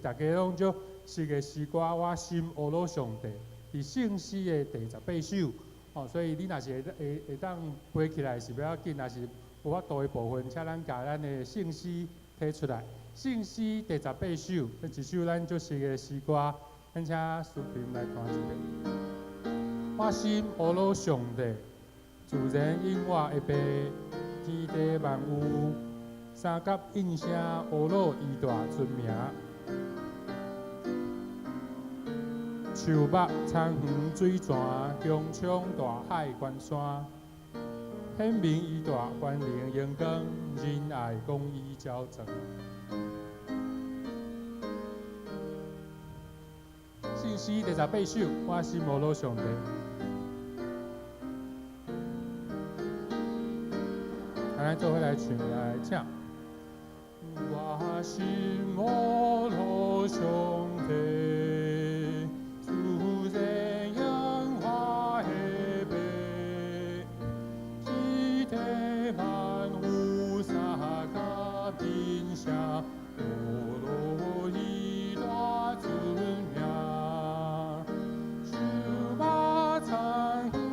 大家攏足熟的詩歌，我心呵咾上帝，佇聖詩的第18首，吼，所以你若是會當背起來是欲要緊，若是無法度的部分，請咱共咱的聖詩提出來。聖詩第十八首，這一首咱足熟的詩歌，咱請淑萍來彈一遍。我心呵咾上帝，自然應我的父，天地萬有，三甲應聲呵咾伊大尊名。樹木、田園、水泉、穹蒼、大海、關山，顯明伊大權能榮光，仁愛公義昭彰。聖詩第十八首，我心呵咾上帝。咱做伙來唱來，請。我心呵咾上帝，自然應我的父，天地萬有三甲應聲，呵咾伊大尊名。樹木田園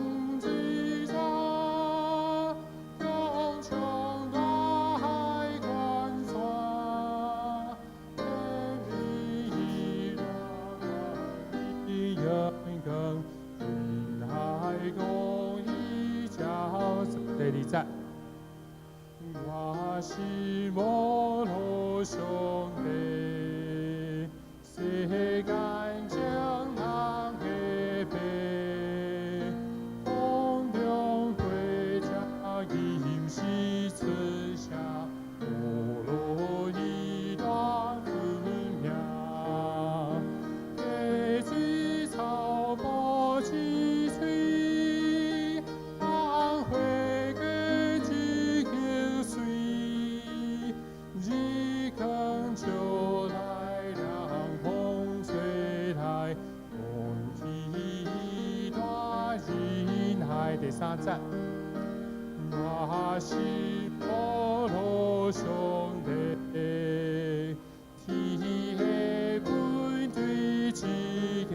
水泉，穹蒼大海關山，顯明伊大權能榮光，仁愛公義昭彰。第二節，我心呵咾上帝，世間眾人的父，空中飛鳥吟詩出聲，呵咾伊大尊名。溪水草木青翠，萬花果子水，日光照來涼風吹來，歡喜大仁愛。第三節，我心呵咾上帝，天下本對一家，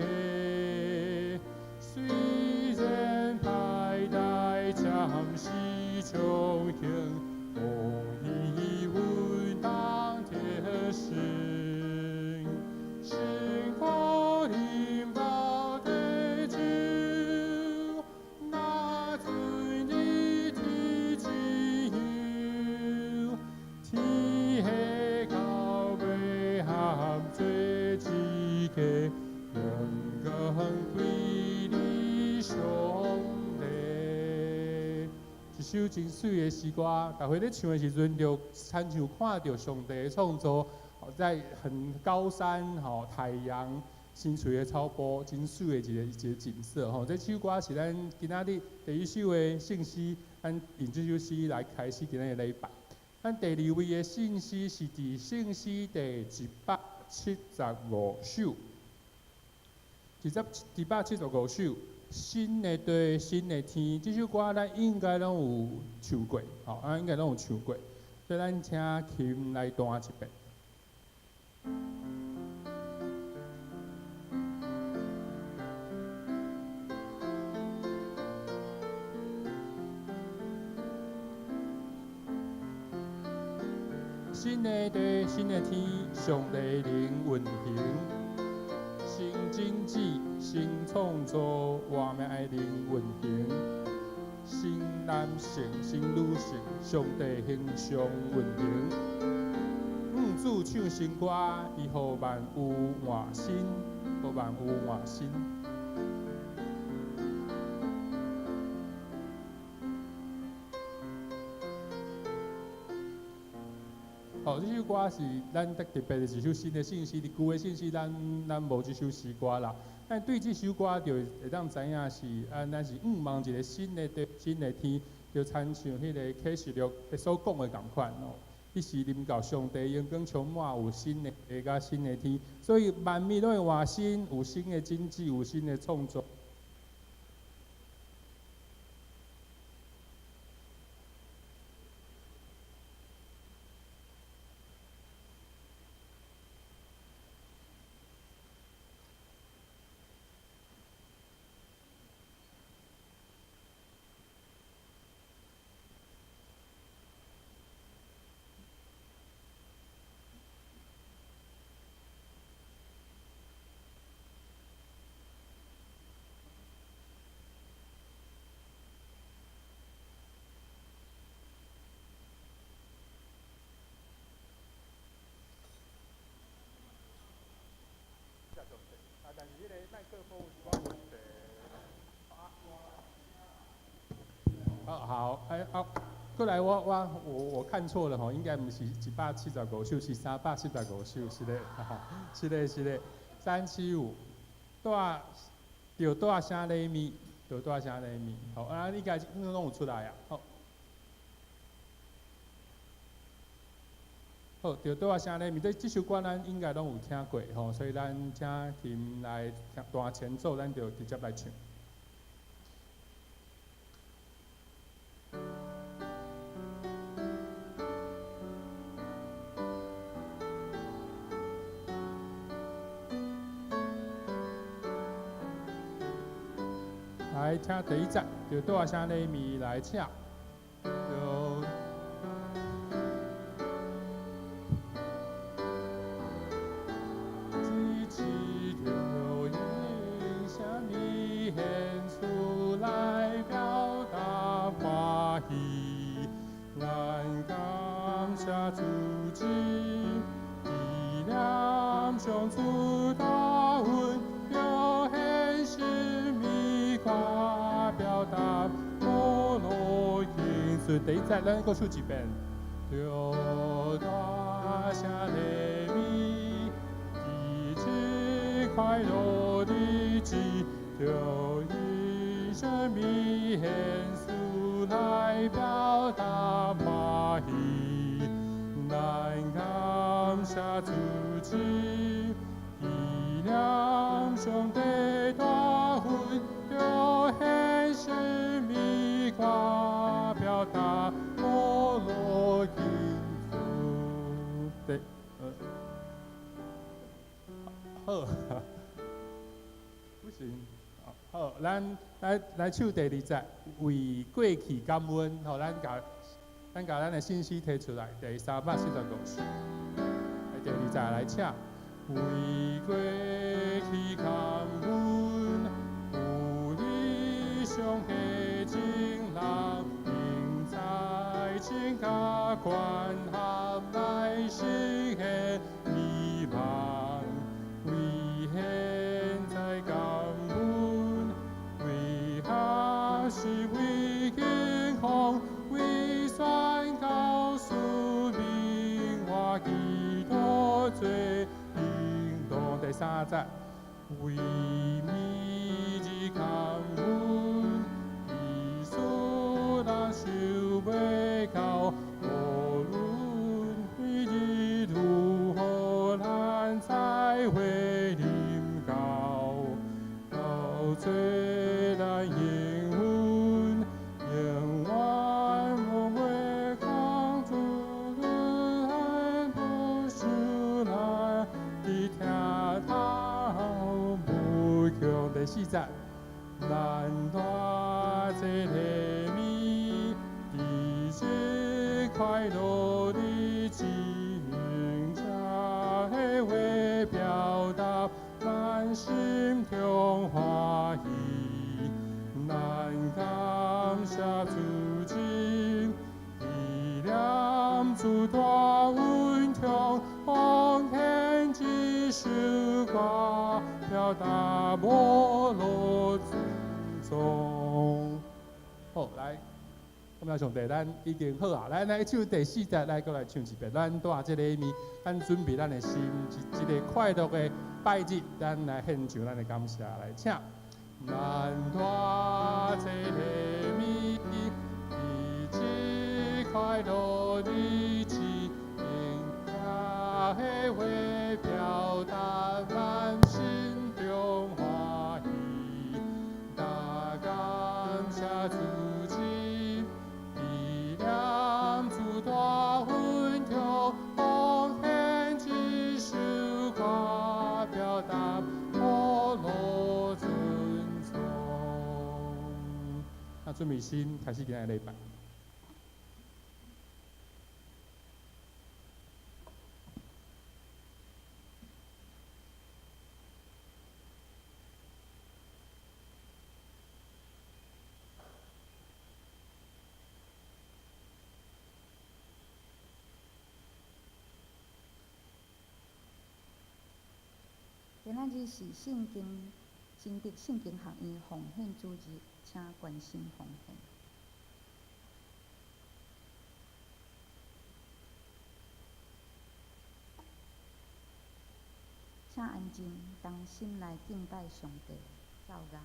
雖然歹代暫時窮興，公義穩當得勝。神降臨到地球，那尊的天自由，天下到尾合做一家，榮光歸你上帝。一首真媠的詩歌，逐伙咧唱的時陣，就親像看著上帝的創造，在很高山吼，太陽、青翠的草坡，真媠的一個景色吼。這首歌是咱今仔日第一首的聖詩，咱用這首詩來開始今仔日禮拜。咱第二位的聖詩是佇聖詩第175首，175首。新的地，新的天，這首歌咱應該攏有唱過，吼，咱應該攏有唱過，所以咱請琴來彈一遍。新的地，新的天，上帝靈運行，新種子，新創造，活命的靈運行，新男性，新女性，上帝形象運行。主唱新歌，伊予萬有換新，予萬有換新。哦，這首歌是咱特別的一首新的聖詩，佇舊的聖詩咱無這首詩歌啦。但對這首歌就會當知影是啊，咱是向望一個新的地、新的天，就親像彼個啟示錄所講的仝款哦。彼時臨到上帝榮光充滿，有新的地佮新的天，所以萬物攏會換新，有新的種子，有新的創造。克風有一寡問題。好，好，哎，好，過來我看錯了吼，應該毋是175首，是375首，是的，是的，是的，375，大著大聲禮物，著大聲禮物，好，啊，應該攏有出來啊，好。好，著大聲禮物，這首歌咱應該攏有聽過吼，所以咱請琴來彈前奏，咱就直接來唱。來聽第一節，著大聲禮物來請。著只知著用啥物獻出來表達歡喜，咱感謝主之，紀念上主大恩，著獻神美歌表達無樂應許。第一節，咱閣唱一遍。著大聲禮物，記起快樂的日子，著以神美獻出來表達歡喜，咱感謝主之，紀念上帝大恩，著獻神美歌表達無樂應許。對，好，不行，好，咱來唱第二節，為過去感恩，吼，咱共咱的信息提出來，第345首，來第二節來請，為過去感恩，有你上的情人，應在情甲關合來實現美夢，為現在感恩，為學習為健康，為宣告使命，我祈禱做行動。第三節，為每日感恩，醫術人想袂到，無論日日如何，咱再會臨到，到做咱應允，永遠無袂空主，不受難，伫聽頭無窮。第四節，咱帶這禮物，佇這快樂日子，用這的話表達咱心中歡喜，咱感謝主之，紀念主大恩寵，奉獻這首歌，表達無樂尊崇。好，來，感謝上帝，咱已經好啊！咱來唱第四節，來閣來唱一遍。咱帶這個物，咱準備咱的心，一個快樂的拜日，咱來獻上咱的感謝來請。咱帶這禮物，佇這快樂日子，用這的話表達咱心中歡喜，大感謝主之，紀念主大恩寵，奉獻這首歌，表達無樂尊崇。那準備心開始今日禮拜。今仔日是聖經新竹聖經學院奉獻主日，請關心奉獻。請安靜，同心來敬拜上帝，奏樂。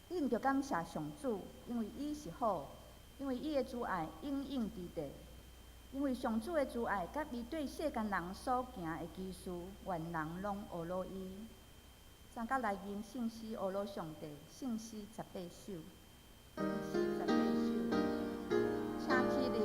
恁著感謝上主，因為伊是好，因為伊的慈愛永永佇地。因為上主的慈愛，佮伊對世間人所行的奇事，願人攏呵咾伊。參加來吟聖詩呵咾上帝，聖詩十八首，聖詩十八首，請起立。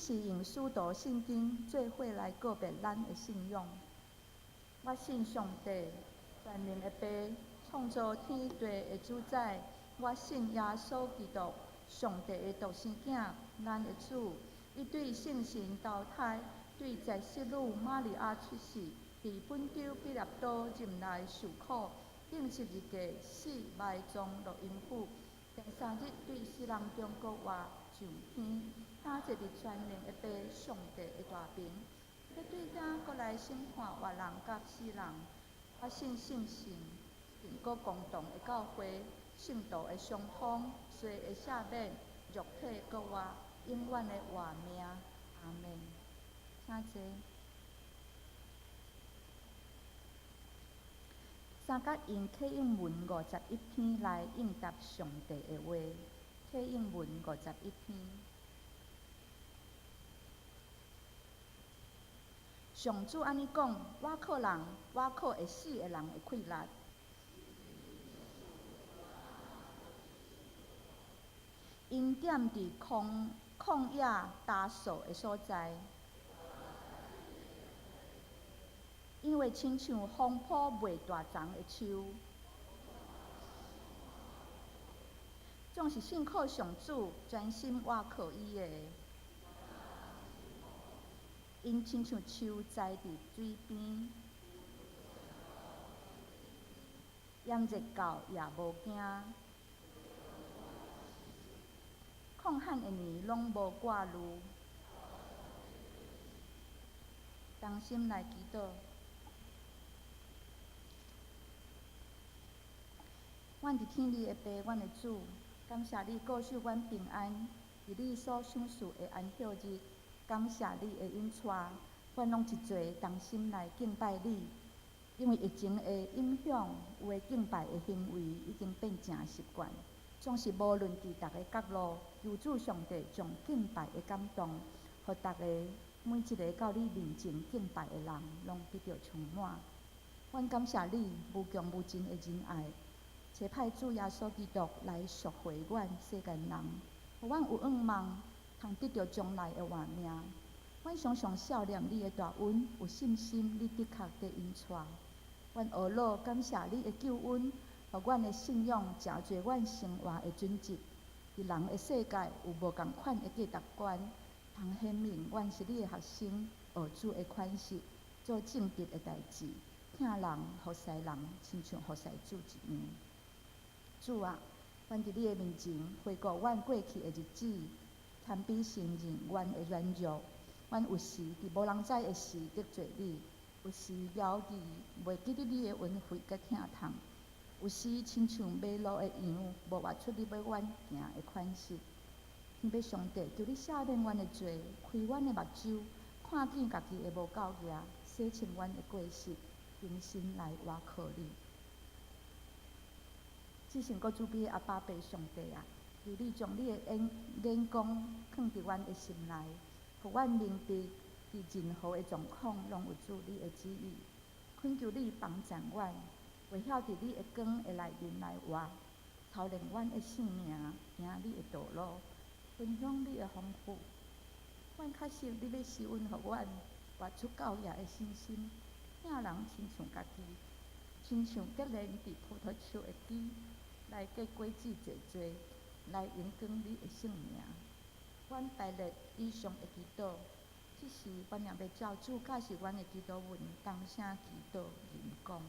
是用使徒信經做伙來告白咱的信仰。我信上帝，全能的父，創造天地的主宰。我信耶穌基督，上帝的獨生囝，咱的主。伊對聖神投胎，對在聖女瑪利亞出世，佇本丟彼拉多任內受苦，釘十字架死埋葬落陰府。第三日對死人中復活上天，享坐佇全能的父上帝的大爿，欲對遐閣來審判活人佮死人。我信聖神，聖國公同的教會，聖徒的相通，罪的赦免，肉體復活，永遠的活命。阿們。請坐。三角用啟應文51篇來應答上帝的話。啟應文51篇。上主按呢講：倚靠人，倚靠會死的人的氣力。𪜶踮佇曠曠野焦燥的所在，𪜶會親像風波袂大叢的樹，總是信靠上主，專心倚靠伊的。𪜶親像樹栽佇水邊，炎熱到也無驚，曠旱的年攏無掛慮。同心來祈禱。阮佇天裡的父，阮的主，感謝你保守阮平安，佇你所賞賜的安息日，感謝你的引帶，阮攏一齊同心來敬拜你。因為疫情的影響，有的敬拜的行為已經變成習慣。總是無論佇逐个角落，求主上帝將敬拜的感動，予逐个每一个到你面前敬拜的人，攏得著充滿。阮感謝你無窮無盡的仁愛，差派主耶穌基督來贖回阮世間人，予阮有向望，通得著將來的活命。阮常常數念你的大恩，有信心你的確佇引帶。阮呵咾感謝你的救恩，予阮的信仰成做阮生活的準則。佇人的世界有無仝款的價值觀，通顯明阮是你的學生，學主的款式，做正直的代誌，疼人服侍人，親像服侍主一樣。主啊，阮佇你的面前回顧阮過去的日子，謙卑承認阮的軟弱。阮有時佇無人知的時得罪你，有時猶豫袂記得你的恩惠佮疼痛，有時親像迷路的羊，無活出你欲阮行的款式。天父上帝，求你赦免阮的罪，開阮的目睭，看見家己的無夠額，洗清阮的過失，重新來倚靠你。至聖閣慈悲的阿爸父上帝啊，求你將你的眼眼光放佇阮的心內，予阮明白，佇任何的狀況，攏有主你的旨意。懇求你幫贊阮，會曉佇你的光的內面來活，操練阮的性命，行你的道路，分享你的豐富。阮確實你欲施恩予阮，活出教義的信心，疼人親像家己，親像結連佇葡萄樹的枝，來結果子濟濟，來榮光你的聖名。阮排列以上的祈禱，這時阮也欲照主教示阮的祈禱文，同聲祈禱認講。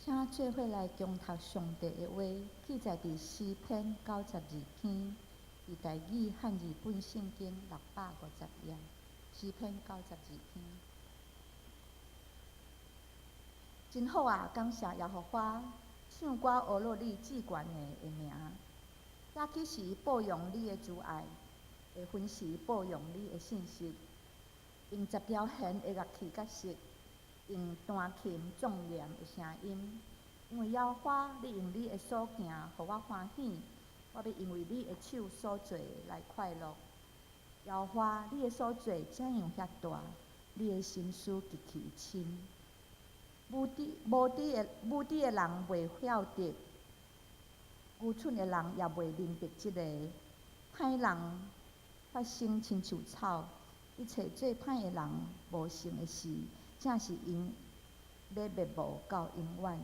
請做伙來恭讀上帝的話，記載佇詩篇92篇，佇台語漢字本聖經650頁。詩篇九十二篇。真好啊！感謝耶和華，唱歌呵咾你至懸的名。早起時報揚你的慈愛，下昏時報揚你的信實。用十條弦的樂器佮瑟，用彈琴壯嚴的聲音。因為耶和華，你用你的所行，予我歡喜。我欲因為你的手所做的來快樂。耶和華，你的所做怎樣遐大？你的心思極其深。無知的人袂曉得，愚蠢的人也袂明白這個。歹人發生親像草，一切做歹的人無成的事，正是𪜶欲滅無到永遠。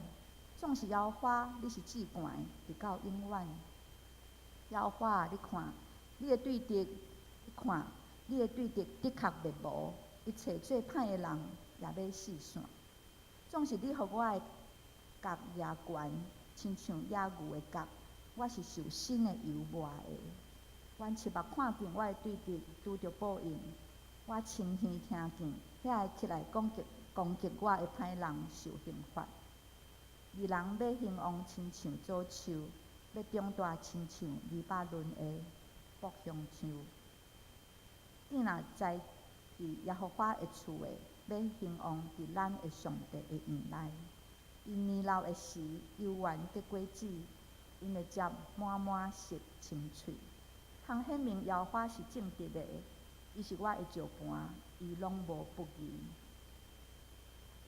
總是耶和華，你是至懸的，直到永遠。耶和華，你看，你的對敵，你看，你的對敵的確滅無，一切做歹的人也欲四散。總是你予我的角舉懸，親像野牛的角，我是受新的油抹的。阮親目看見我的對敵拄著報應，我親耳聽見遐个起來攻擊我的歹人受刑罰。義人欲興旺親像棗樹，欲長大親像黎巴嫩的爆香樹。囝若栽佇耶和華的厝的，欲興旺佇咱的上帝的院內。𪜶年老的時，猶原結果子，𪜶的汁滿滿熟清脆。通顯明耶和華是正直的，伊是我的石磐，伊攏無不義。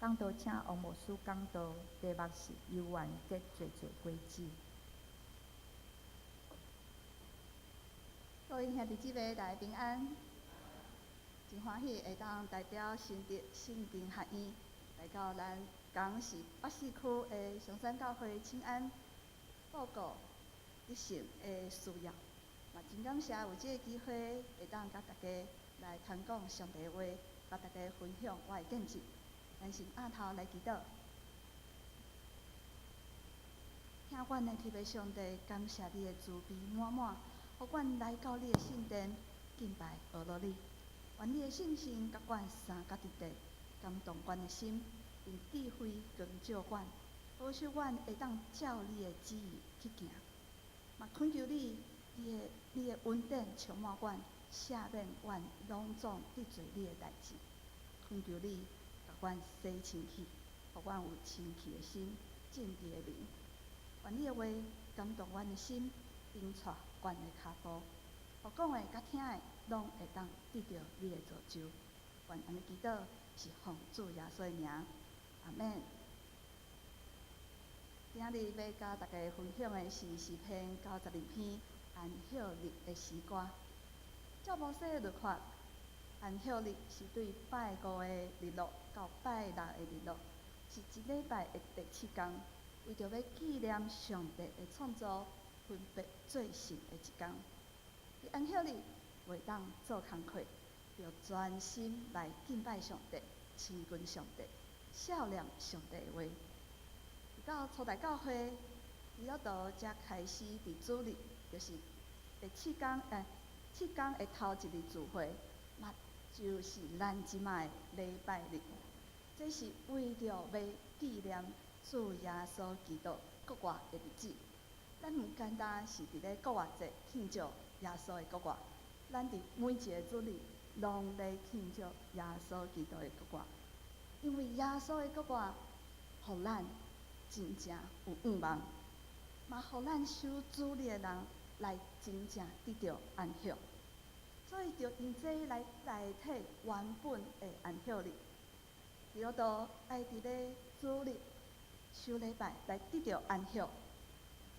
講道請王牧師講道，題目是猶原結濟濟果子。各位兄弟姊妹，大家平安。真歡喜會當代表新竹聖經學院來到咱江市北勢區的松山教會請安報告得勝的需要。嘛真感謝有這个機會會當佮大家來傳講上帝的話，佮大家分享我的見證。咱先徛頭來祈禱。聽阮的特別上帝，感謝你的慈悲滿滿，予阮來到你的聖殿敬拜呵咾你。願你的聖神佮阮相佮佇地，感動阮的心，用智慧光照阮，保守阮會當照你的旨意去行。嘛懇求你，你的恩典充滿阮，赦免阮攏總得罪你的代誌。懇求你，共阮洗清氣，予阮有清氣的心、正直的靈。願你的話感動阮的心，引帶阮的跤步，予講的佮聽的攏會當得著你的造就。願按呢祈禱是奉主耶穌的名，阿們。今日欲佮大家分享的是詩篇九十二篇安息日的詩歌。照摩西的律法，安息日是對拜五的日落到拜六的日落，是一禮拜的第七工，為著欲紀念上帝的創造，分別做聖的一工。佇安息日袂當做工課，著專心來敬拜上帝、親近上帝、默念上帝的話。直到初代教會，基督徒才開始佇主日，就是第七工七工的頭一日聚會，嘛就是咱這擺的禮拜日。這是為著欲紀念主耶穌基督復活的日子。咱毋單單是佇咧復活節慶祝耶穌的復活，咱佇每一个主日攏咧慶祝耶穌基督的復活，因為耶穌的復活，予咱真正有盼望，嘛予咱守主日的人來真正得著安息。所以，就用這來代替原本的安息日。基督徒愛佇咧主日守禮拜來得著安息。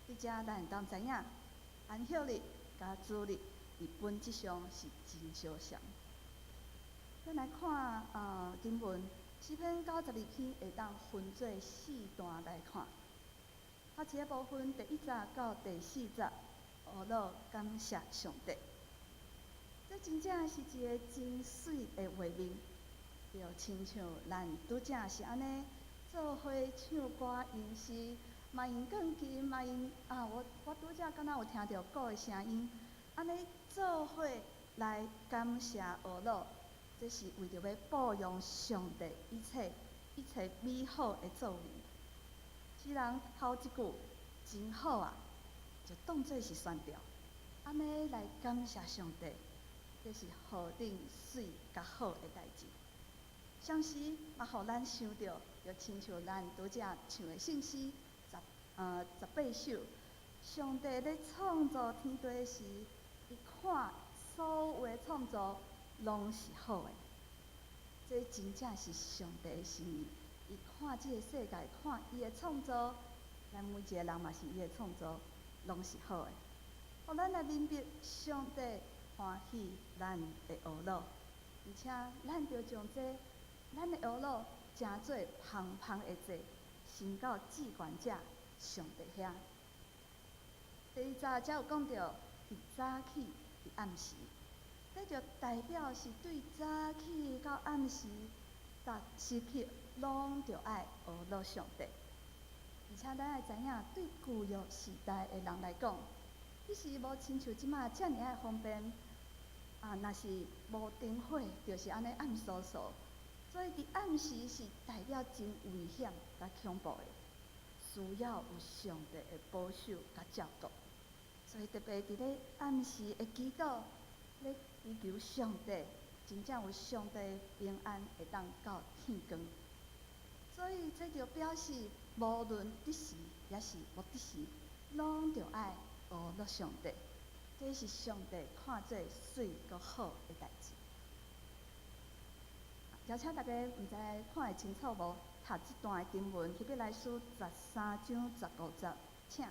佇遮咱會當知影，安息日佮主日佇本質上是真相像。咱來看經文，詩篇九十二篇會當分做四段來看。頭一个部分，第1節到第4節，呵咾感謝上帝。這真正是一个真媠的畫面，就親像咱拄才是按呢，做伙唱歌吟詩，嘛用鋼琴，嘛用啊，我拄才敢若有聽著鼓的聲音，按呢做伙來感謝阿樂，這是為著欲報揚上帝一切一切美好的作為。詩人頭一句真好啊，就當做是宣調，按呢來感謝上帝，這是何等媠佮好的代誌。同時嘛，予咱想著，就親像咱拄才唱的聖詩18首，上帝咧創造天地時，伊看所有的創造攏是好的，這真正是上帝的心意。伊看這个世界，看伊的創造，咱每一个人嘛是伊的創造，攏是好的。予咱來明白上帝歡喜咱的懊惱，而且咱著將這咱的懊惱成做芳芳的祭，呈到至懸者上帝遐。第二節才有講著，佇早起，佇暗時，這就代表是對早起到暗時，逐時刻攏著愛阿樂上帝。而且咱愛知影，對舊約時代的人來講，彼時無親像這馬遮爾仔方便，啊，若是無燈火，就是按呢暗嗖嗖。所以佇暗時是代表真危險佮恐怖的，需要有上帝的保守佮照顧。所以特別佇咧暗時的祈禱，咧祈求上帝，真正有上帝平安會當到天光。所以這就表示，無論佇時抑是無佇時，攏著愛阿樂上帝。這是上帝看做媠閣好的代誌。邀請大家毋知看會清楚無？讀這段的經文，希伯來書13章15節，請。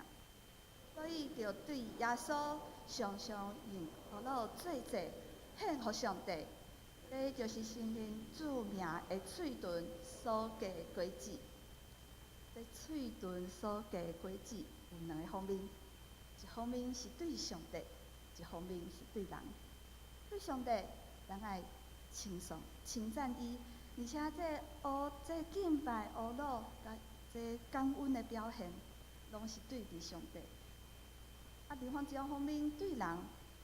所以，著對耶穌常常用阿樂做祭，獻予上帝，這就是承認主名的喙唇所結的果子。這喙唇所結的果子有兩个方面，一方面是對上帝，一方面是對人。對上帝，咱愛稱頌、稱讚伊，而且這阿這敬拜阿樂，佮這感恩的表現，攏是對佇上帝。啊，另外一方面對人，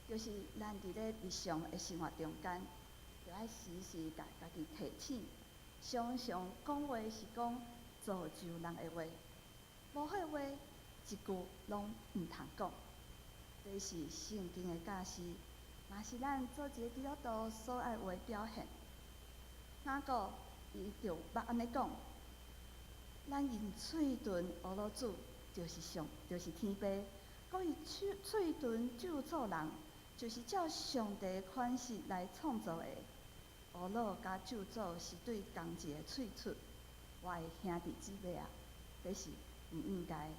就是咱佇咧日常的生活中間，著愛時時共家己提醒，常常講話是講造就人的話，無好話一句攏毋通講。這是聖經的教示，嘛是咱做一个基督徒所愛有的表現。雅各伊就捌按呢講：咱用喙唇阿樂主，就是上，就是天父；閣用喙唇咒詛人，就是照上帝的款式來創造的。阿樂佮咒詛是對仝一个喙出，我的兄弟姊妹啊，這是毋應該。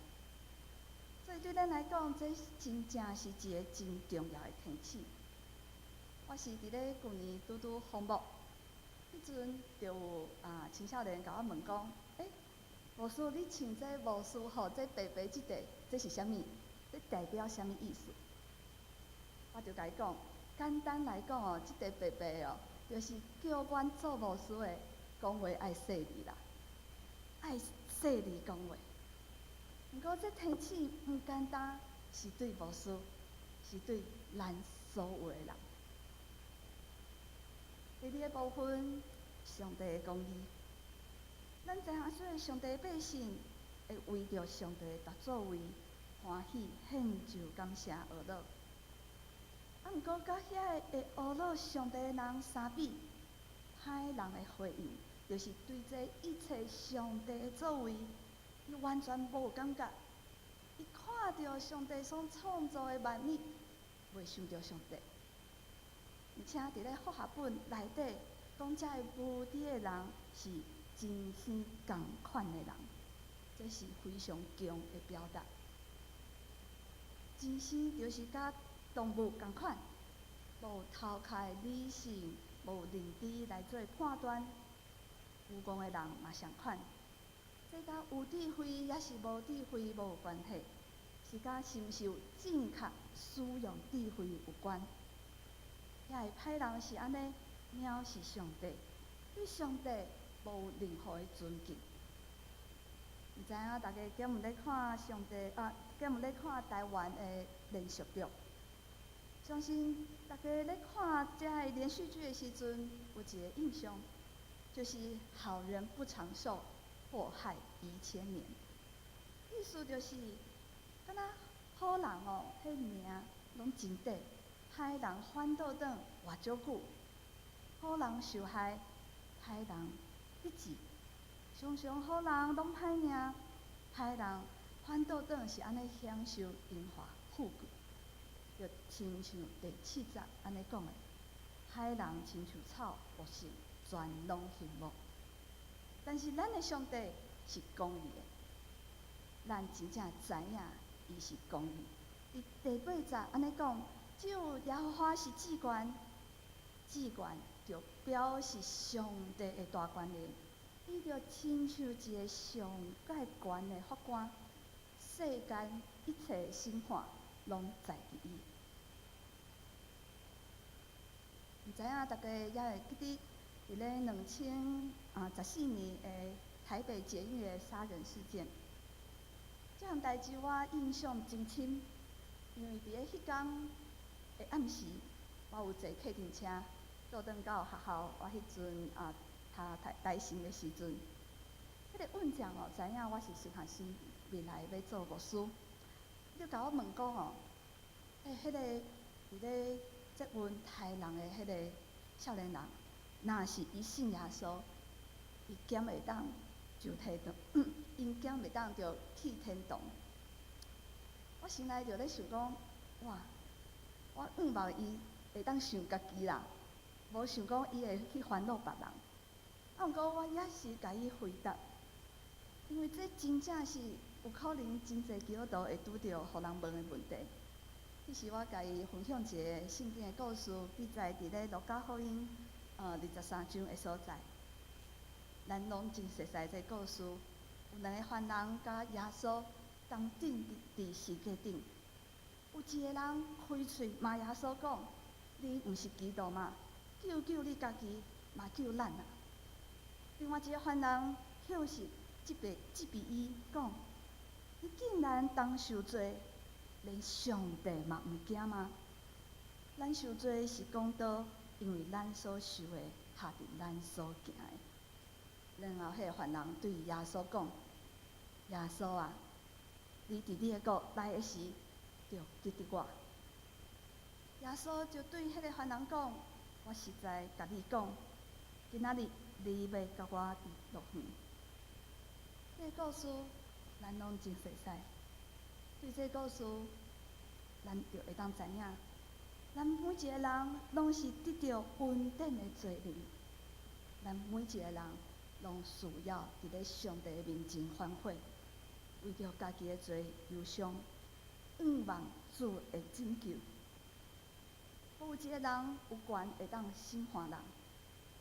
所以對咱來講，這真正是一个真重要的提醒。我是佇咧舊年拄拄訪牧，彼陣就有啊青少年共我問講：欸，牧師，你穿這牧師服，這白白這塊，這是啥物？這代表啥物意思？我就共伊講，簡單來講哦，這塊白白的哦，就是叫阮做牧師的講話愛細膩啦，愛細膩講話。毋過這提醒毋單單是對牧師，是對咱所有的人。第二个部分，上帝的公義。咱知影說，上帝的百姓會為著上帝的大作為歡喜獻上感謝阿樂。啊，毋過佮遐个會阿樂上帝的人相比，歹人的回應就是對這一切上帝的作為，伊完全無感覺。伊看著上帝所創造的萬物，袂想著上帝。而且佇咧和合本內底講，這个無知的人是真生仝款的人，這是非常強的表達。真生就是佮動物仝款，無頭殼的理性，無認知來做判斷。愚戇的人嘛相款，這佮有智慧抑是無智慧無關係，是佮是毋是有正確使用智慧有關。遐个歹人是按呢，藐視上帝，對上帝無任何的尊敬。毋知影大家敢有咧看上帝啊？敢有咧看台灣的連續劇？相信大家咧看這个連續劇的時陣，有一个印象，就是好人不長壽，禍害遺千年。意思就是，敢若好人哦，彼名攏真短，歹人反倒轉活足久。好人受害，歹人得志。常常好人攏歹命，歹人反倒轉是按呢享受榮華富貴。就親像第七節按呢講的，歹人親像草，茂盛，全攏興亡。但是咱的上帝是公義的，咱真正知影伊是公義。佇第八節按呢講，只有耶和華是至懸，至懸就表示上帝的大權能。伊就親像一个上蓋懸的法官，世間一切審判攏在佇伊。毋知影大家猶會記得佇咧2014年的台北捷運的殺人事件。這項代誌我印象真深，因為佇咧彼工的暗時，我有坐客運車倒轉到學校，我彼陣讀台大成的時陣，彼个院長哦，知影我是神學生，未來欲做牧師，伊就共我問講哦，彼个佇咧捷運刣人的彼个少年人，若是伊信耶穌，伊敢會當上天堂？𪜶敢會當著去天堂？我心內就咧想講，哇！我向望伊會當想家己啦，無想講伊會去煩惱別人。啊，毋過我猶是共伊回答，因為這真正是有可能真濟基督徒會拄著予人問的問題。彼時我共伊分享一个聖經的故事，記載佇咧路加福音23章的所在。咱攏真熟悉這个故事，有兩个犯人佮耶穌同釘佇十架頂，有一个人開喙罵耶穌講：你毋是基督嗎？救救你家己，嘛救咱啊！另外一个犯人卻是責備伊講：你竟然當受罪，連上帝嘛毋驚嗎？咱受罪是公道，因為咱所受的，合佇咱所行的。然後，彼个犯人對耶穌講：耶穌啊，你佇你的國來的時，著記得我。耶穌就對彼個犯人講：我實在共你講，今仔日你欲佮我佇樂園。這个故事，咱攏真熟悉。對這个故事，咱就會當知影，咱每一个人攏是得著恩典的罪人。咱每一个人攏需要佇咧上帝的面前反悔，為著家己的罪憂傷，向望主的拯救。無一个人有權會當審判人，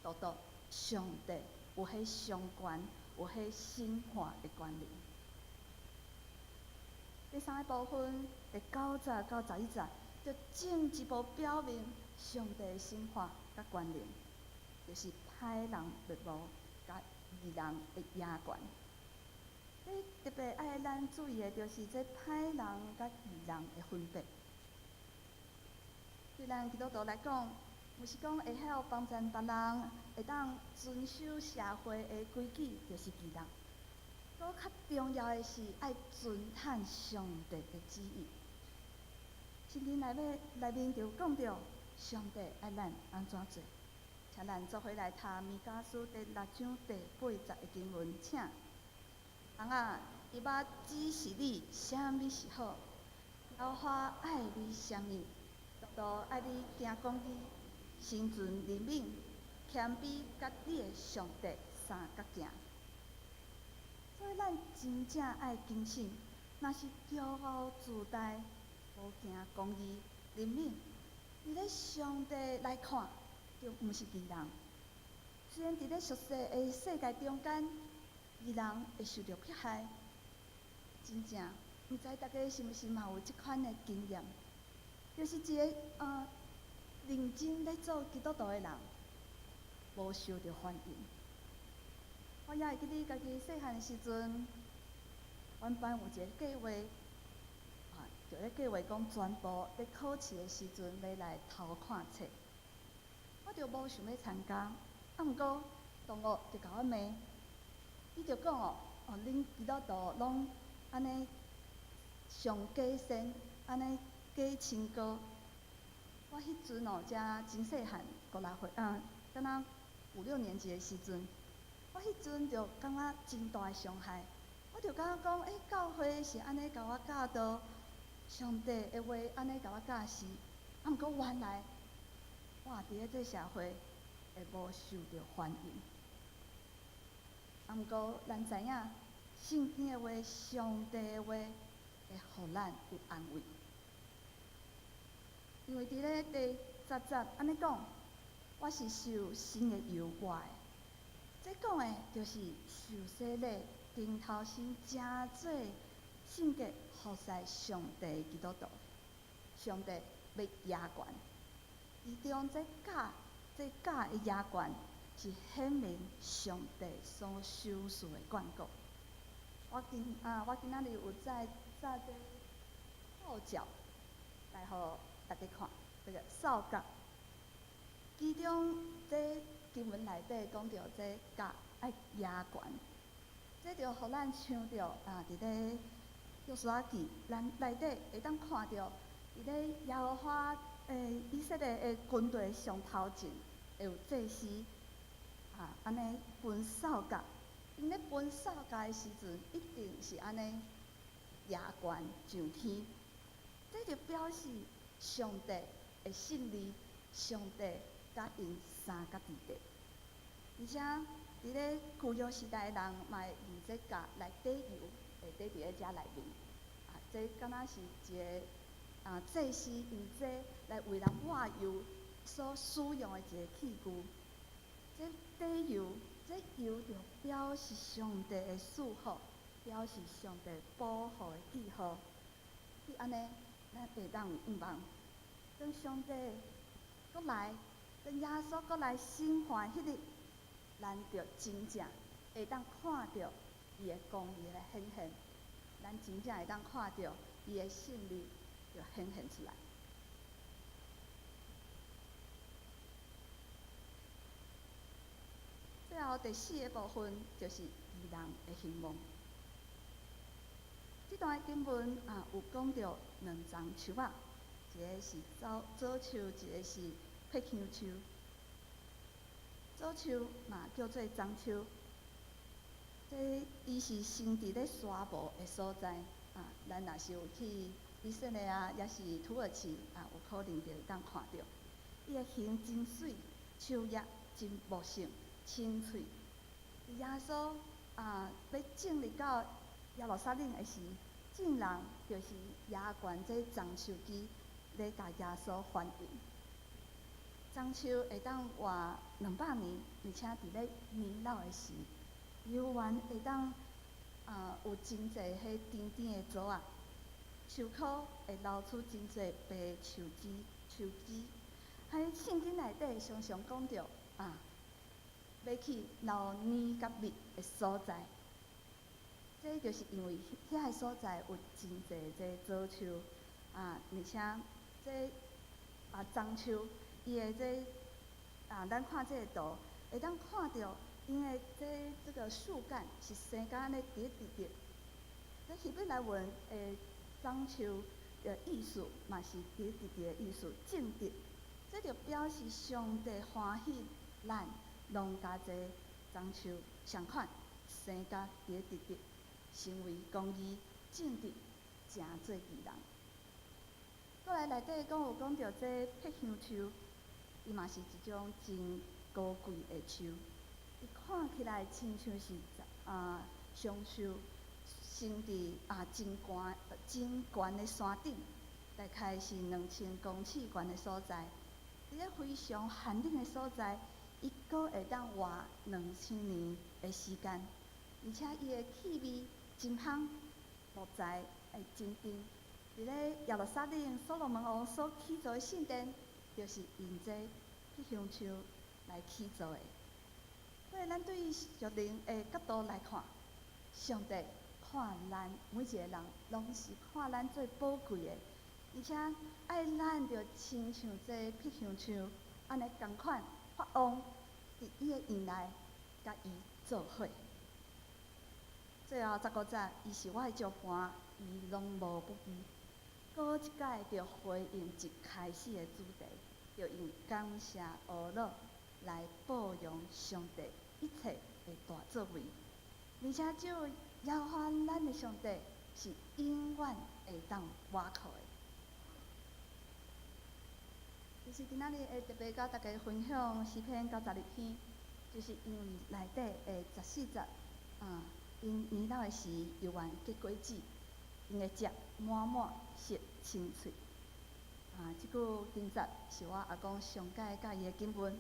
獨獨上帝有彼上權，有彼審判的權能。第三个部分，第9節到11節，就進一步表明上帝的審判佮權能，就是歹人滅亡，佮義人的贏權。這特別愛咱注意的，就是這歹人佮義人的分別。對咱基督徒來講，毋是講會曉幫贊別人，會當遵守社會的規矩，就是義人。閣較重要的是愛遵行上帝的旨意。聖經內面就講著，上帝愛咱按怎做？請咱做伙來讀彌迦書第6章第8節的經文，請。人啊，伊欲指示你啥物是好，耶和華愛你啥物，獨獨愛你行公義，心存憐憫，謙卑佮你的上帝相佮行。所以咱真正愛警醒，若是驕傲自大，無行公義、憐憫，佇咧上帝來看，就毋是義人。雖然佇咧俗世的世界中間，義人會受著迫害，真正毋知大家是毋是嘛有這款的經驗，就是一个認真咧做基督徒的人，無受著歡迎。我猶會記得家己細漢的時陣，阮班有一个計劃，啊，就咧計劃講全部咧考試的時陣欲來偷看冊。我就無想欲參加，啊，毋過同學就共我罵，伊就講哦，哦，恁基督徒攏按呢上假仙，按呢假清高。我彼陣哦，才真細漢，五六歲啊，敢若五六年級的時陣，我彼陣就感覺真大的傷害。我就感覺講，欸，教會是按呢共我教導，上帝的話按呢共我教示，啊，毋過原來我佇咧這社會會無受著歡迎。啊，毋過咱知影，聖經的話、上帝的話會予咱有安慰。因為佇咧第10節按呢講，我是受新的油抹的。這講的就是受洗禮、重頭生成做聖潔服侍上帝的基督徒。上帝欲舉懸，其中這角這角的舉懸是顯明上帝所賞賜的冠國。我今仔日有載載這號角來予大家看，這個哨角。其中這經文內底講著這角愛舉懸，這就予咱想著啊，佇咧約書亞記，咱內底會當看著，佇咧耶和華以色列的軍隊上頭前，會有祭司啊，按呢吹哨角。𪜶咧吹哨角的時陣，一定是按呢舉懸上天。這就表示上帝的勝利，上帝佮𪜶相佮佇咧。而且佇咧舊約時代的人嘛會用這角來滴油，會滴佇咧遮內面。啊，這敢若是一個啊祭司用這來為人抹油所使用的一個器具。這滴油，這油就表示上帝的祝福，表示上帝保護的記號。彼按呢，咱會當有盼望。當上帝閣來，當耶穌閣來審判彼日，咱就真正會當看著伊的公義來顯現，咱真正會當看著伊的勝利就顯現出來。最後第四个部分就是義人的興旺。這段經文啊，有講著兩欉樹仔，一个是棗棗樹，一个是柏香樹。棗樹嘛叫做樟樹，這伊是生佇咧沙漠的所在啊。咱若是有去以色列啊，抑是土耳其啊，有可能就會當看著。伊的形真媠，樹葉真茂盛、青翠。耶穌啊，欲進入到耶路撒冷的時，眾人就是舉懸這樟樹枝咧，共耶穌歡迎。樟樹會當活200年，而且佇咧年老的時，猶原會當啊有真濟彼甜甜的棗仔，樹殼會流出真濟白樹枝、樹枝。喺聖經內底常常講著啊，欲去流奶佮蜜的所在，這就是因為遐个所在有真濟這棗樹啊，而且這啊樟樹。伊的這啊，咱看這個圖，會當看著，𪜶的這這個樹幹是生甲按呢直直直。這希伯來文的樟樹的意思嘛是直直直的意思，正直。這就表示上帝歡喜咱攏共這樟樹相款，生甲直直直，成為公義正直，成做義人。閣來內底講有講著這柏香樹。伊嘛是一種真高貴的樹，伊看起來親像是啊橡樹，生佇啊真懸真懸的山頂，大概是2000公尺懸的所在。佇咧非常寒冷的所在，伊閣會當活2000年的時間，而且伊的氣味真香，木材會真甜。佇咧耶路撒冷所羅門王所起造的聖殿，就是用這柏香樹來起造的。所以，咱對屬靈的角度來看，上帝看看咱每一个人，攏是看咱做寶貴的，而且愛咱著親像這披香樹按呢仝款發旺，佇伊的院內佮伊做伙。最後15節，伊是我的石磐，伊攏無不義。閣一擺著回應一開始的主題，著用感謝呵咾來報揚上帝一切的大作為，而且只有耶和華咱的上帝是永遠會當倚靠的。其實今仔日會特別佮大家分享詩篇92篇，就是因為內底的14節，𪜶年老的時猶原結果子，𪜶的節滿滿熟青翠。這句經節是我阿公上蓋佮意的經文，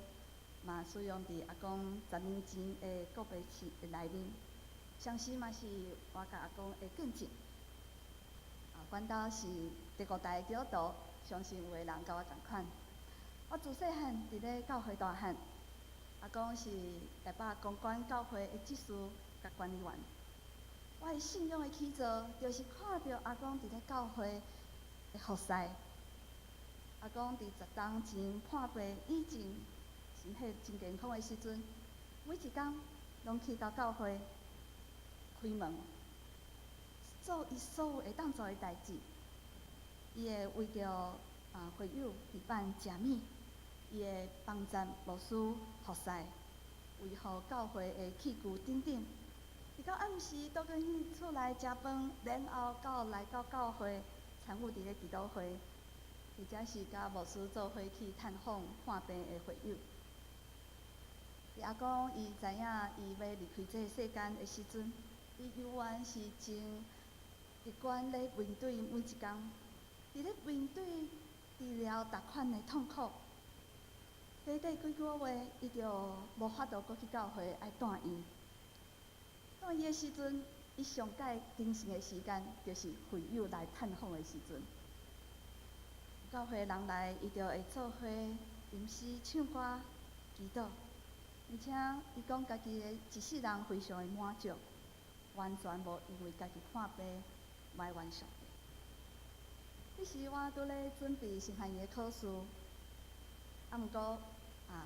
嘛使用佇阿公10年前的告別式的內面，相信嘛是我佮阿公的見證。阮兜是第五代基督徒，相信有的人佮我仝款。我自細漢佇咧教會大漢，阿公是台北公館教會的執事佮管理員。我的信仰的起座，就是看著阿公佇咧教會的服侍。阿公佇10冬前破病以前，身體真健康的時陣，每一工攏去到教會開門，做伊所有會當做的代誌。伊會為著會友備辦食物，伊會幫贊牧師服侍，維護教會的器具等等。直到暗時，倒轉去厝內食飯，然後到來到教會參與佇咧祈禱會，或者是佮牧師做伙去探訪看病的會友。伊阿公伊知影伊欲離開這个世間的時陣，伊猶原是真樂觀咧面對每一工，佇咧面對治療逐款的痛苦。短短幾個月，伊就無法度閣去教會，愛住院。住院的時陣，伊上蓋精神的時間，就是會友來探訪的時陣。教會人來，伊就會做伙吟詩、唱歌、祈禱。而且，伊講家己的一世人非常的滿足，完全無因為家己破病埋怨上帝。彼時我拄咧準備神學院的考試，毋過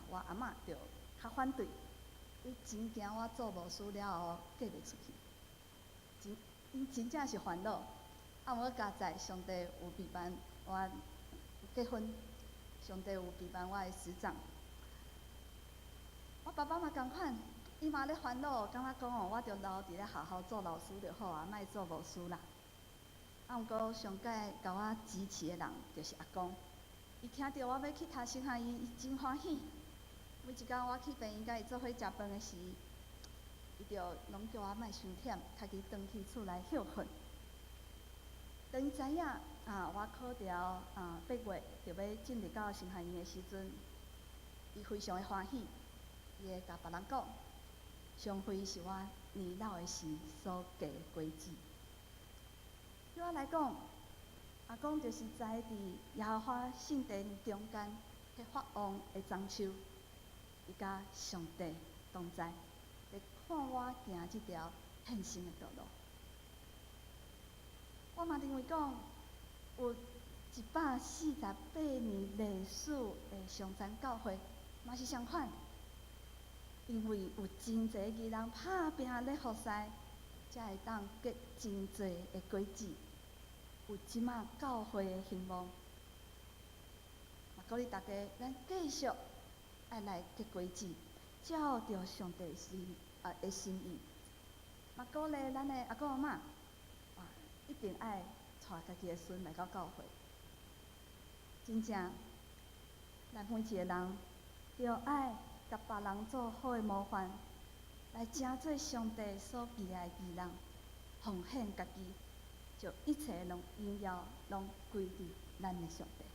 我阿嬤就較反對，伊真驚我做牧師了後嫁袂出去，真𪜶真正是煩惱。毋過佳哉上帝有備辦我結婚，上帝有備辦我的師長。我爸爸嘛仝款，伊嘛咧煩惱，感覺講哦，我著留佇咧學校做老師就好啊，莫做牧師啦。毋過上蓋共我支持的人就是阿公。伊聽著我欲去讀神學院，伊真歡喜。每一工我去病院佮伊做伙食飯的時，伊就攏叫我莫傷忝，家己轉去厝內歇睏。當伊知影我考著8月就欲進入到神學院的時陣，伊非常的歡喜，伊會共別人講，雙輝是我年老的時所結的果子。對我來講，阿公就是栽佇耶和華聖殿中間彼發旺的樟樹，伊佮上帝同在，咧看我行這條獻身的道路。我嘛認為講，有148年歷史的上層教會，嘛是相款，因為有真濟義人拍拚咧服侍，才會當結真濟的果子。有這馬教會的興旺，嘛鼓勵大家，咱繼續愛來結果子，照著上帝的心意。嘛鼓勵咱的阿公阿嬤，一定愛帶家己的孫來到教會。真正，咱每一個人，著愛共別人做好的模範，來成做上帝所期待的義人，奉獻家己。將一切攏榮耀攏歸佇咱的上帝。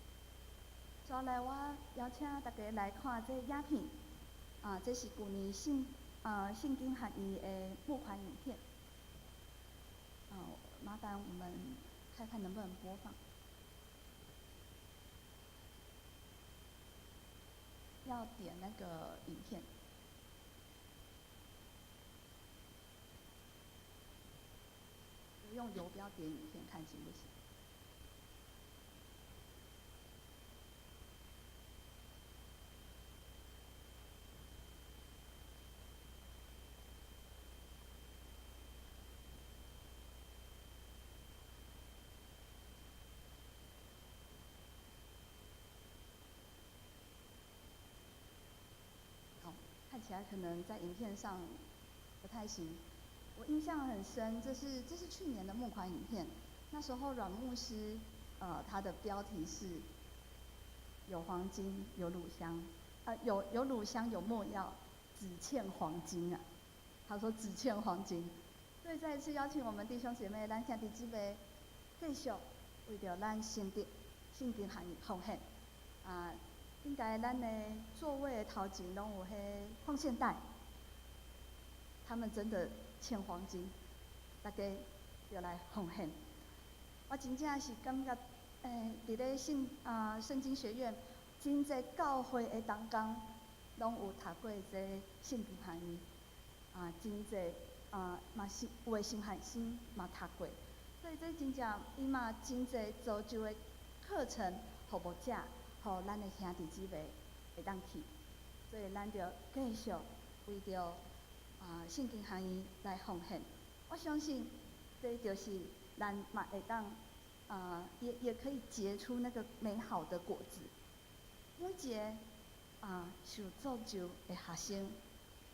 接下來我邀請大家來看這影片，這是舊年聖經學院的募款影片。麻煩我們看看能不能播放。要點那個影片。用游標點影片看行不行？好，看起來可能在影片上不太行。我印象很深，這是去年的募款影片。那時候阮牧師，他的標題是有黃金有乳香，有乳香有沒藥，只欠黃金啊。他說只欠黃金。所以再一次邀請我們弟兄姐妹，咱兄弟姊妹繼續為著咱聖德聖經學院奉獻。啊，應該咱的座位的頭前攏有彼奉獻袋，他們真的欠黃金，大家就來奉獻。我真正是感覺，佇咧聖經學院，真濟教會的同工，攏有讀過這聖經學院，啊，真濟啊，嘛是有的神學生嘛讀過，所以這真正伊嘛真濟造就的課程，予牧者，予咱的兄弟姊妹會當去，所以咱就繼續為著聖經學院來奉獻。我相信這就是咱嘛會當也可以結出那個美好的果子。每一個受造就的學生，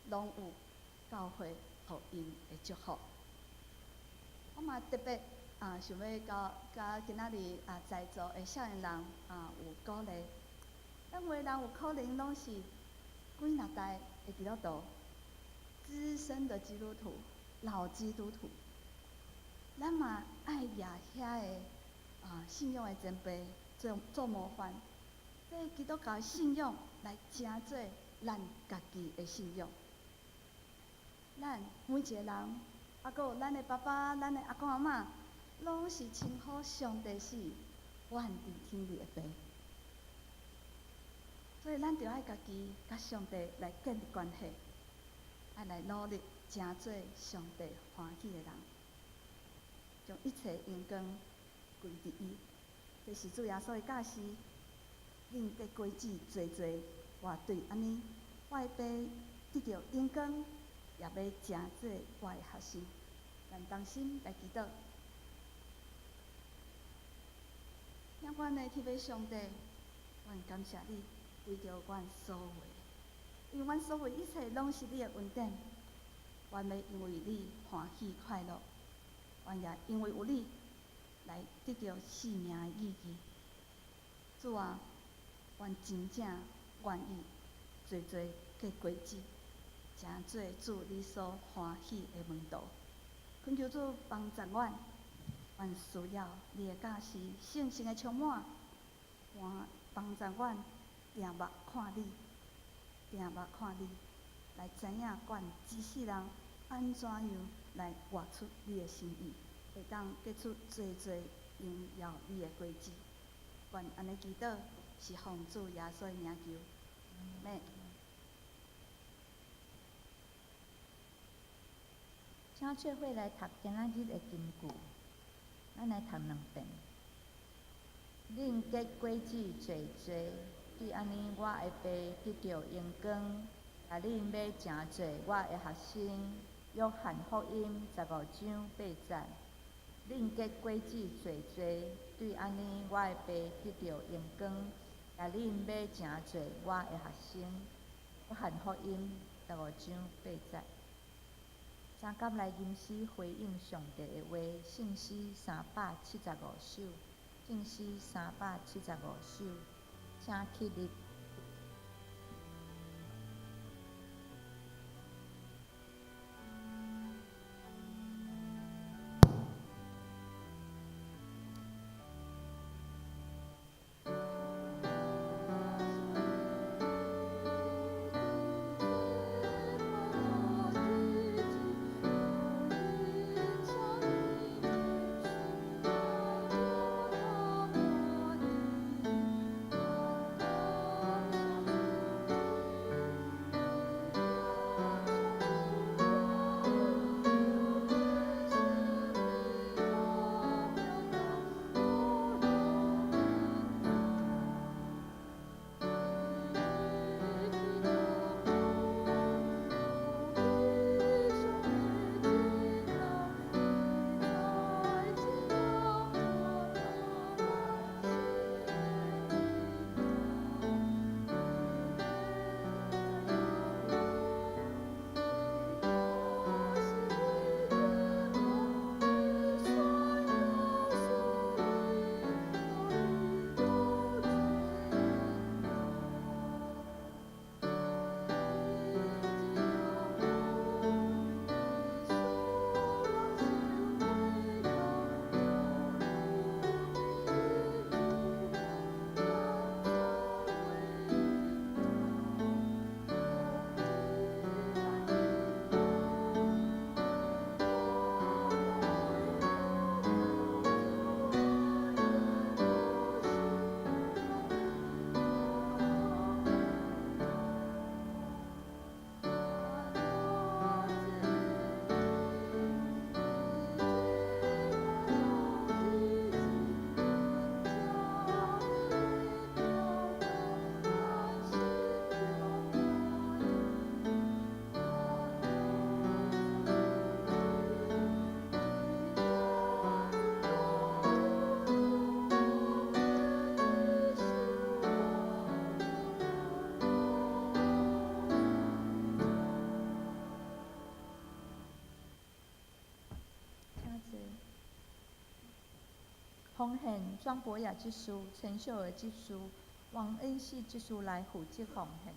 攏有教會予𪜶的祝福。我嘛特別想欲佮今仔日在座的少年人有鼓勵。咱有的人有可能攏是幾若代的基督徒，資深的基督徒、老基督徒。咱嘛愛舉遐个信仰的前輩做做模範，這基督教信仰來成做咱家己的信仰。咱每一個人，閣有咱的爸爸、咱的阿公阿嬤，攏是稱呼上帝是阮佇天裡的父。所以咱著愛家己佮上帝來建立關係，愛來努力成做上帝歡喜的人，將一切榮光歸佇伊。這是主耶穌的教示。恁結果子濟濟，我對按呢，我的爸得著榮光，也欲成做我的學生。咱同心來祈禱。仰阮的天父上帝，阮感謝你為著阮所有的，因為阮所有一切攏是你的恩典。阮欲因為你歡喜快樂，阮也因為有你來得著生命的意義。主啊，阮真正願意濟濟結果子，成做主你所歡喜的門徒。懇求主幫助阮，阮需要你的教示，聖神的充滿，幫助阮定目看你，定目看你，來知影阮這世人按怎樣來活出你的心意，會當結出濟濟榮耀你的果子。阮按呢祈禱，是奉主耶穌的名求，阿們。請做伙來讀今仔日的金句，咱來讀兩遍。恁結果子濟濟，對按呢，我的爸得著榮光，也恁欲成做我的學生。約翰福音15章8節。恁結果子濟濟，對按呢，我的爸得著榮光，也恁欲成做我的學生。約翰福音15章8節。請佮來吟詩回應上帝的話，聖詩375首，聖詩375首，請起立。 我奉獻莊博雅執事、陳秀兒執事、王恩熙執事來負責奉獻。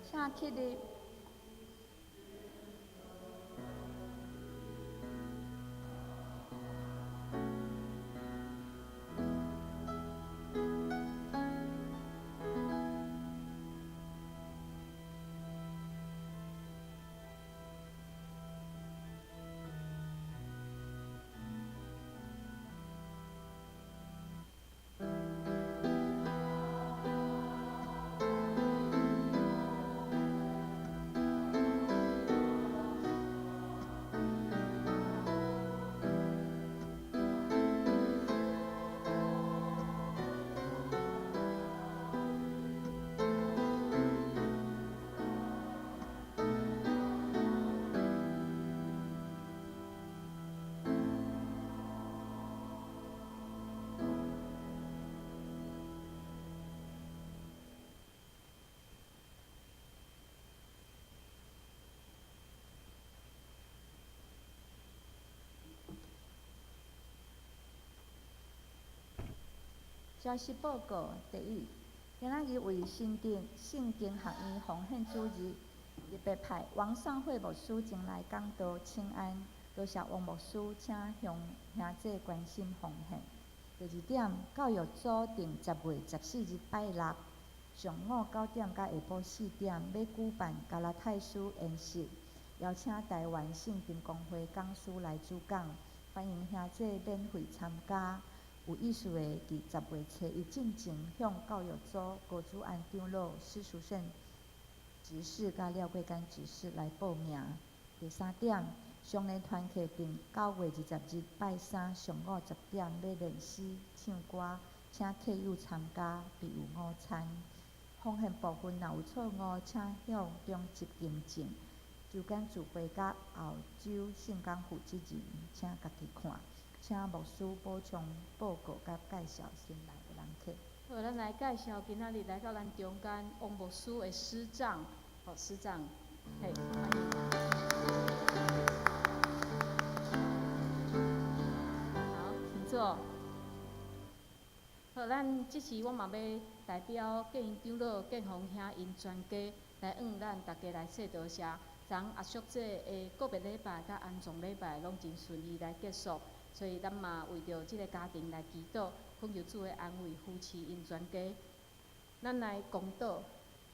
請起立。消息報告：第一，今仔日為新竹聖經學院奉獻主日，特別派王尚惠牧師前來講道請安，多謝王牧師，請向兄弟關心奉獻。第二點，教育組定10月14日拜六上午9點到下晡4點，欲舉辦加拉太書研習，邀請台灣聖經公會講師來主講，歡迎兄弟免費參加。有意思的，佇10月初一進前向教育組高主安長老、施淑勝執事佮廖桂甘執事來報名。第三點，雙聯團契定9月20日拜三上午10點欲練詩唱歌，請客友參加，並有午餐。奉獻部分若有錯誤，請向中執更正。周間聚會佮後週聖工負責人，請家己看。請牧師補充報告佮介紹新來的人客。好，咱來介紹今仔日來到咱中間王牧師的師長，好，師長，嘿，歡迎。好，請坐。好，咱這次我嘛欲代表建英長老、建宏兄𪜶全家來向咱逐家來說多謝。昨阿叔這的告別禮拜佮安葬禮拜攏真順利來結束。所以咱嘛為著這个家庭來祈禱，懇求主的安慰扶持𪜶全家。咱來公禱，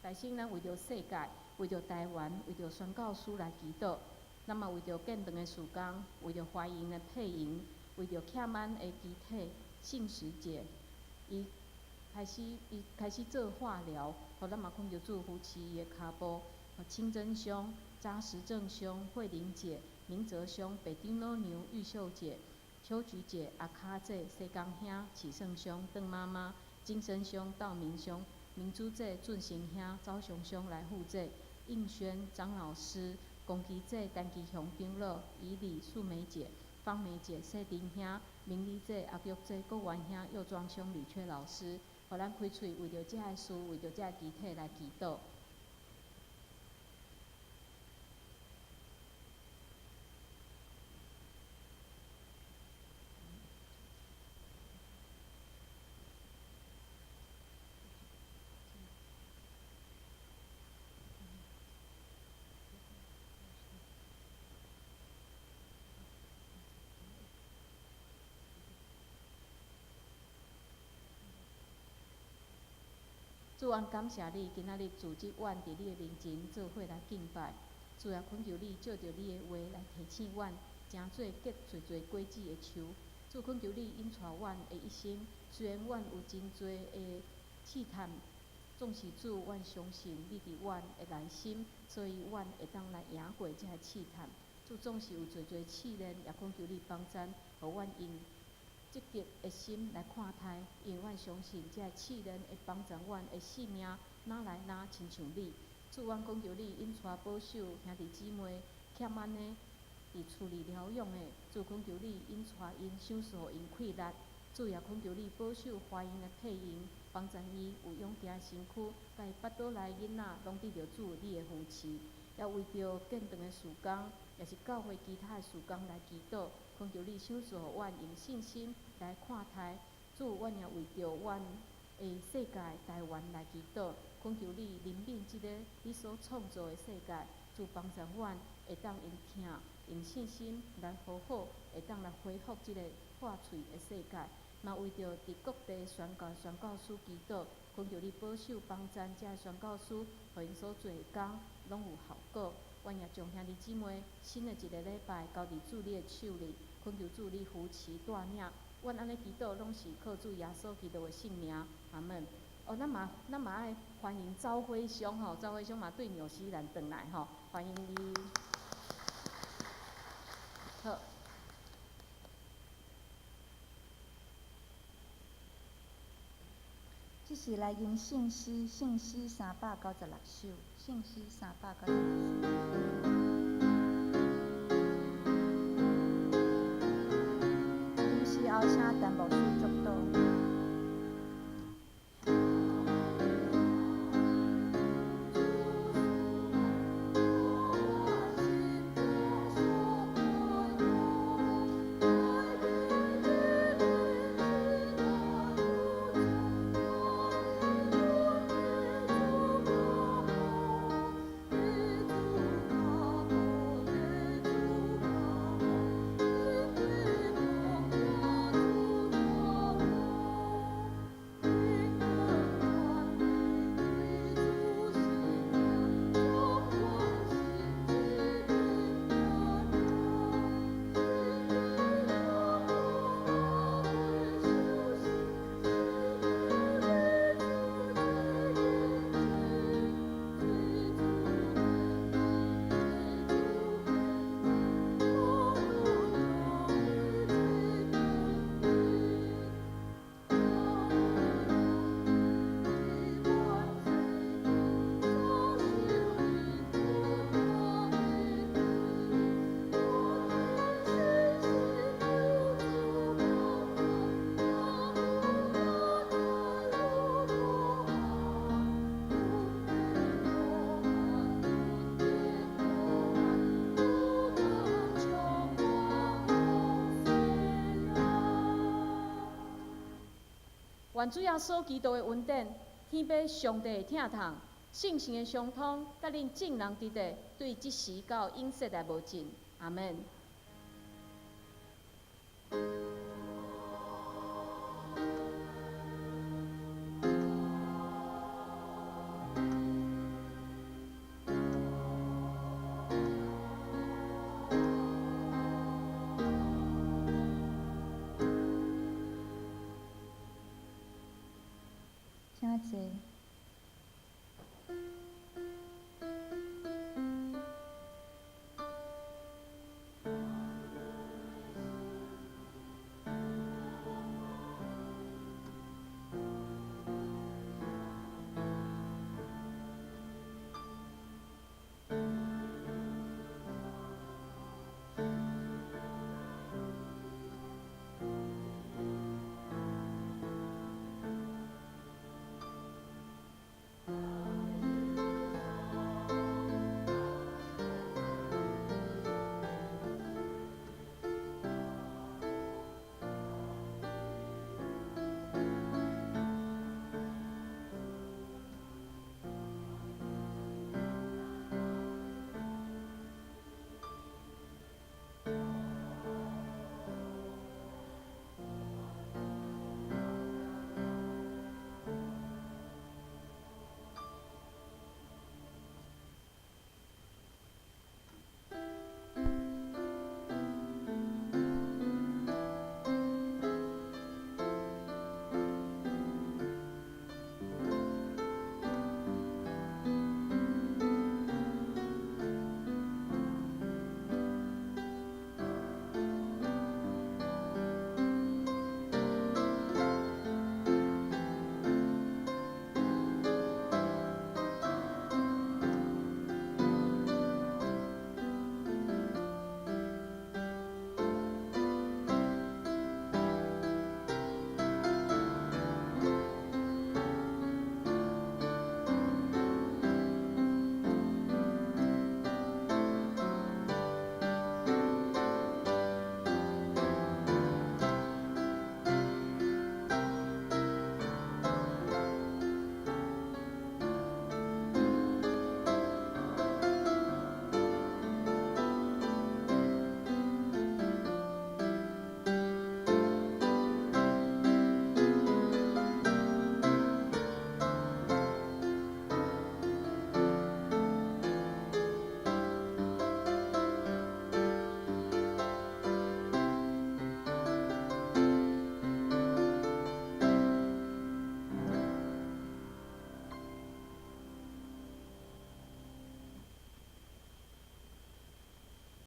大先咱為著世界、為著台灣、為著宣教師來祈禱。咱嘛為著建堂的事工，為著華營的配營，為著欠安的肢體，信实姐，伊开始做化疗，予咱嘛恳求主扶持伊的跤步。清真兄、扎实正兄、慧玲姐、明哲兄、北长老娘、玉秀姐、秋菊姐、阿卡姐、西江兄、启胜兄、邓妈妈、金生兄、道明兄、明珠姐、俊成兄、赵雄兄来护祭，应轩、张老师、龚基姐、陈基雄长老、以礼、素梅姐、方梅姐、谢丁兄、明丽姐、阿玉姐、国元兄、右庄兄、李缺老师，予咱开喙为著这个事，为著这个肢体来祈祷。主，阮感谢你，今仔日组织阮伫你的面前做伙来敬拜。主啊，恳求你借著你的话来提醒阮，成做结济济果子的树。主，恳求你引带阮的一生，虽然阮有真济的试探，总是主，阮相信你伫阮的内心，所以阮会当来赢过这个试探。主，总是有济济试炼，也恳求你帮助，予阮用积极的心来看待，因为阮相信这个试炼会帮助阮的性命，哪来哪亲像你。主，阮恳求你引带保守兄弟姊妹欠安呢，伫厝里疗养的，主恳求你引带𪜶，赏赐予𪜶气力。主也恳求你保守怀孕的配婴，帮助伊有勇健的身躯，共伊腹肚内囡仔拢得著主你的扶持。也为著建堂的事工，也是教会其他的事工来祈祷，恳求你赏赐予阮用信心来看待。主，阮也为著阮的世界台湾来祈祷，恳求你怜悯这个你所创造的世界，主帮助阮会当用疼、用信心来好好，会当来恢复这个破碎的世界。嘛为著伫各地宣教宣教师祈祷，恳求你保守帮助这个宣教师，予𪜶所做的工拢有效果。阮也将兄弟姊妹新的一个礼拜交伫主你的手里，恳求主你扶持带领。阮按呢祈祷，拢是靠主耶稣基督的圣名，阿门。哦，咱嘛爱欢迎赵辉兄吼，赵辉兄嘛对纽西兰转来吼，欢迎你。好。这是来吟圣诗，圣诗396首，圣诗396首。临时后请陈牧师祝祷。愿主耶稣基督的恩典，天父上帝的疼痛，圣神的相通，佮恁众人伫地，对这时到永世来无尽。阿门。請坐。